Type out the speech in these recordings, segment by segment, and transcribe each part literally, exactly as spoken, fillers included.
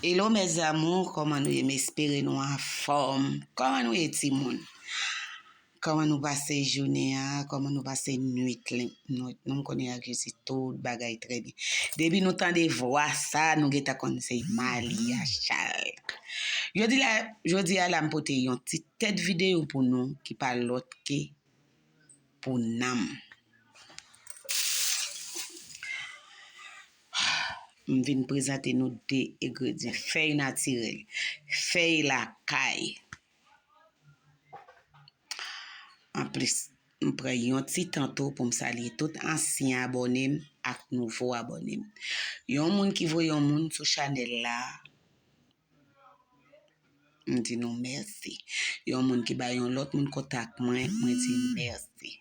Hello mes amours, kòman nou ye? M espere nou anfòm. Kòman nou ye timoun? Kòman nou pase jounen an? Kòman nou pase nwit lan? Nwit lan, m konnen ak Jezi tout bagay trè byen. Depi nou tande vwa sa, nou gentan konn se Malia Chalk. Jodi la, jodi a la m pote yon ti tèt videyo pou nou ki pa lòt ke pou nanm. M vin prezante nou de engredyan, fèy natirèl, fèy lakay. Anplis, m pran yon ti tan tou pou m salye tout ansyen abòne m ak nouvo abòne m. Yon moun ki voye yon moun sou chanèl la, m di nou mèsi. Yon moun ki bay yon lòt moun kontak mwen, mwen di mèsi.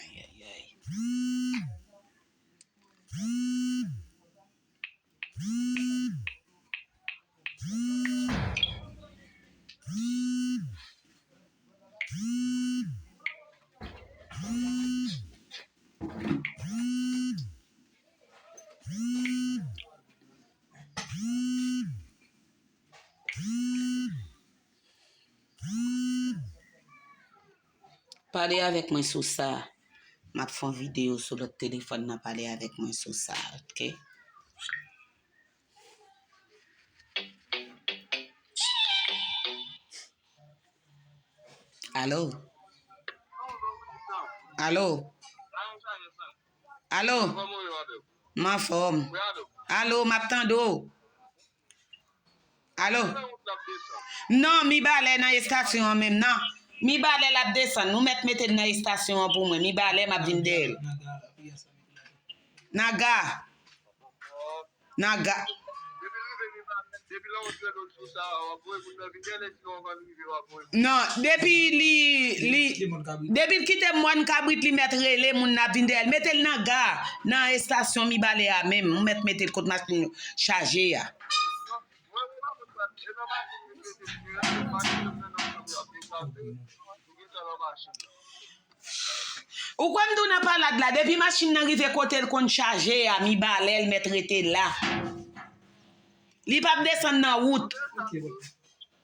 Ayayay. Pale avèk mwen sou sa. M ap fè yon videyo sou lòt telefòn nan, pale avèk mwen sou sa, oke? Alo? Alo? Alo? M anfòm. Alo, m ap tande w. Alo? Non, Mibalè nan estasyon an menm, non. Mibalè l ap desann. Nou mèt mete l nan estasyon an pou mwen. Mibalè, m ap vin dèyè l. Naga. Naga. Non, depi li, li, depi l kite mòn kabrit, li mèt rele moun nan ap vin dèyè l. Mete l nan ga, nan estasyon Mibalè a menm. Ou mèt mete l kot machin yo chaje a. Ou kwè m di w nan palad la, depi machin nan rive kote l konn chaje a, Mibalè l mèt rete la. Li p ap desann nan wout.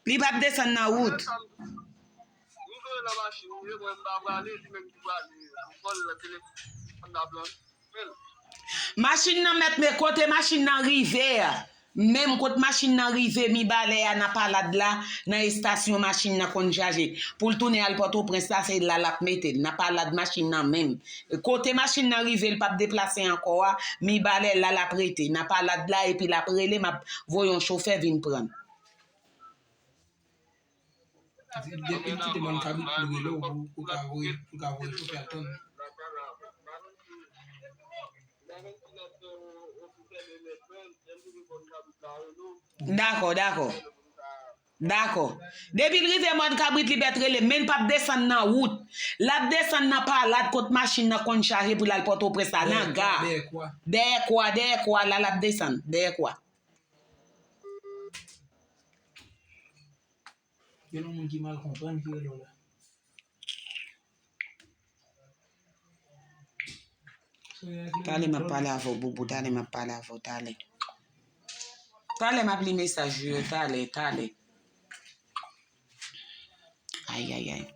Li p ap desann nan wout. Machin nan mèt, men kote machin nan rive a, menm kot machin nan rive, Mibalè a nan palad la, nan estasyon machin nan konn chaje. Pou l tounen al Pòtoprens la, se la l ap mete l, nan palad machin nan menm. Kote machin nan rive, l p ap deplase ankò a, Mibalè la l ap rete, nan palad la, epi l ap rele, m ap voye yon chofè vin pran l. Depi l kite mòn kabrit, li rele w pou, pou ka voye, pou ka voye chofè al tann li. Dakò, dakò. Dakò. Depi l rive mòn kabrit, li mèt rele, men l p ap desann nan wout. L ap desann nan palad kot machin nan konn chaje pou l al Pòtoprens la, nan ga. Dèyè kwa, dèyè kwa la, l ap desann. Dèyè kwa. Gen yon moun ki mal konprann ki rele w la. Talè m ap pale avè w, Boubou, talè m ap pale avè w, talè. Talè m ap li mesaj ou yo, talè, talè. Ayayay.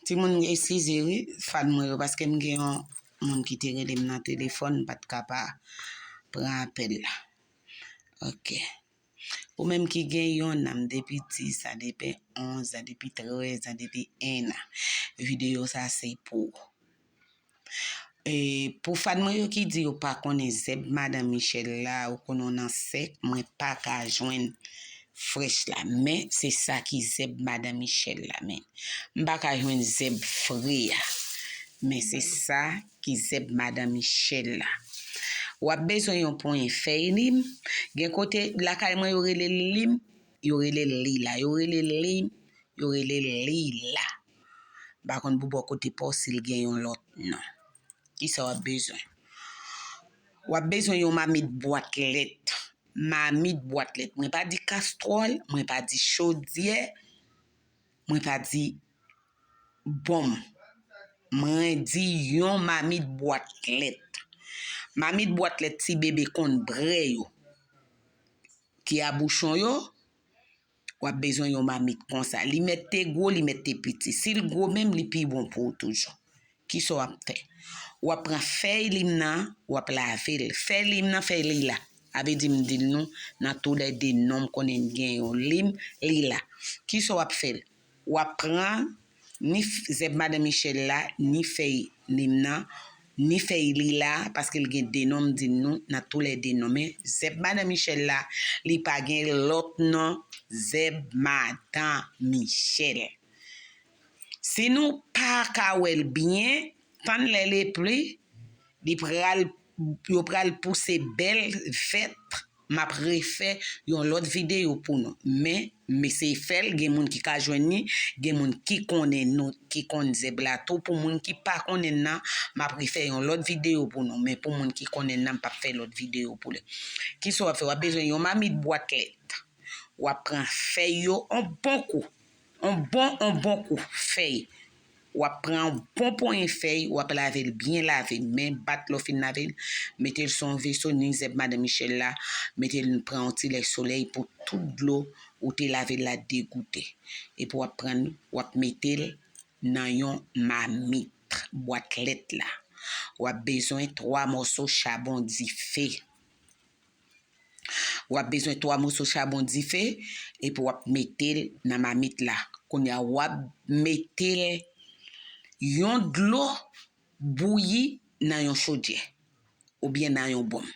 Timoun, eskize wi, fan mwen yo, paske m gen yon moun ki te rele m nan telefòn, m pa t ka pa pran apèl la. Oke. Ou menm ki gen yon nanm depi dis an, depi onz an, depi trèz an, depi en an, videyo sa se pou ou. E, pou fan mwen yo ki di yo pa konnen zèb Madan Michèl la, ou konnen w nan sèk, mwen pa ka jwenn frèch la. Men, se sa ki zèb Madan Michèl la, men. M pa ka jwenn zèb fre a. Men se sa ki zèb Madan Michèl la. W ap bezwen yon ponyen fèy lim. Gen kote lakay mwen yo rele l lim, yo rele l lila, yo rele l lim, yo rele l lila. M pa konn pou bò kote pa w si l gen yon lòt non. Kisa w ap bezwen? W ap bezwen yon mamit bwat lèt. Mamit bwat lèt. Mwen pa di kastwòl, mwen pa di chodyè, mwen pa di bonm. Mwen di yon mamit bwat lèt. Mamit bwat lèt ti bebe konn brè yo. a bouchon yo, w ap bezwen yon mamit konsa. Li mèt te gwo, li mèt te piti. Si l gwo menm, li pi bon pou ou toujou. Kisa w ap fè? W ap pran fèy lim nan, w ap lave l. Fèy lim nan, fèy lila. A vle di m di l nou, nan toulède non m konnen n gen yon lim lila. Kisa w ap fè l? W ap pran ni zèb madan Michèl la, ni fèy lim nan, ni fèy lila, paske l gen de non m di n nou, nan toulède non. Men zèb madan Michèl la, li pa gen lòt non, zèb madan Michèl. Si nou pa ka wè l byen, tann lè l epli, li pral, yo pral pouse bèl vèt. M ap refè yon lòt videyo pou nou. Men, m eseye fè l, gen moun ki ka jwenn li, gen moun ki konnen nou, ki konn zèb la tou. Pou moun ki pa konnen l nan, m ap refè yon lòt videyo pou nou. Men pou moun ki konnen l nan, m p ap fè lòt videyo pou li. Kisa w ap fè? W ap bezwen yon mamit bwat lèt. W ap pran fèy yo, on bon kou. On bon, on bon kou fèy. W ap pran yon bon ponyen fèy, w ap lave l byen lave, men bat lè w fin lave l, mete l sou yon veso, ni zèb madan Michèl la, mete l pran yon ti lè solèy pou tout dlo ou te lave l la degoute. Epi w ap pran l, w ap mete l nan yon mamit, bwat lèt la. W ap bezwen twa mòso chabon dife. W ap bezwen twa moso chabon dife, epi w ap mete l nan mamit la. Kounye a, w ap mete l yon dlo bouyi nan yon chodyè, oubyen nan yon bonm.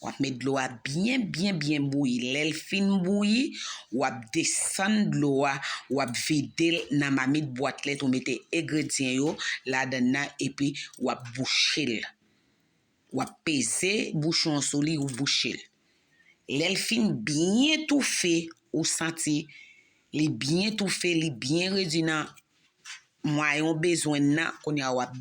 W ap met dlo a byen, byen, byen bouyi. Lè l fin bouyi, w ap desann dlo a, w ap vide l nan mamit bwat lèt ou mete engredyan yo ladan nan, epi w ap bouche l. W ap peze bouchon an sou li, ou bouche l. Lè l fin byen toufe, ou santi li byen toufe, li byen redui nan mwayen w bezwen nan, kounye a w ap